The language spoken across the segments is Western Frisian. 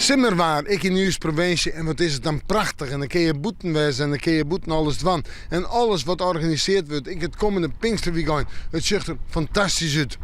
Simmerwaar, ek yn ús provinsje en wat is it dan prachtich en dan kinne je bûten wêze en dan kinne je bûten alles dwaan en alles wat organiseard wurdt, ek it kommende Pinksterwykein, it sjocht der fantastysk út.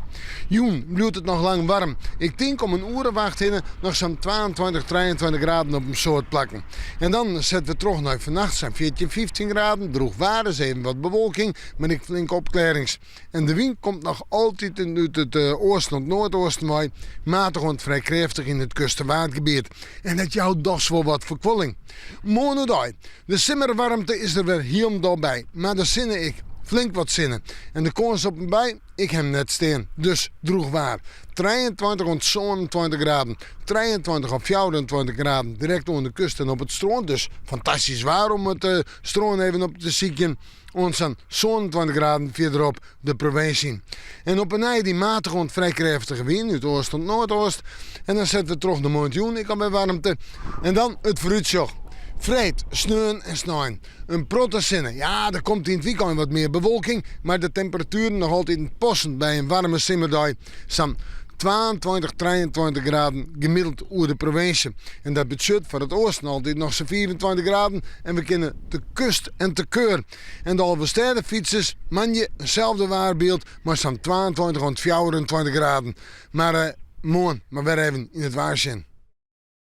Jûn bliuwt it noch lang waarm, ik tink om in oere of acht hinne noch sa'n 22, 23 graden op in soad plakken. En dan sette we troch nei fannacht sa'n 14, 15 graden, drûch waar dus even wat bewolking, mar ek flinke opklearrings. En de wyn komt noch altyd út it oasten oant noardoasten wei, matich oant frij krêftich yn it kust- en waadgebiet. En dat jout dochs wol wat ferkuolling. Moarn oerdei. De simmerwaarmte is der wer hielendal by, mar de sinne ek. Flink wat sinne. En de kâns op in bui? Ik ha 'm net stean. Dus drûch waar. 23 oant 27 graden. 23 of 24 graden direkt oan de kust en op it strân. Dus fantastysk waar om it strân even op te sykjen. Oant sa'n 27 graden fierderop de provinsje. En op 'e nij dy matige oant frij krêftige wyn út oast oant noardeast. En dan sette we troch nei moarntejûn ek al wer waarmte. En dan it foarútsjoch. Freed, sneon en snein. In protte sinne. Ja, der komt yn it wykein wat mear bewolking, mar de temperatueren noch altyd passend by in waarme simmerdei. Sa'n 22, 23 graden gemiddeld oer de provinsje. En dat betsjut foar it oasten altyd noch sa'n 25 graden en we kinne te kust en te keur. En de Alvestêdefytsers, moandei inselde waarbyld mei sa'n 22 oant 24 graden. Mar moarn mar wer even yn it waar sjen.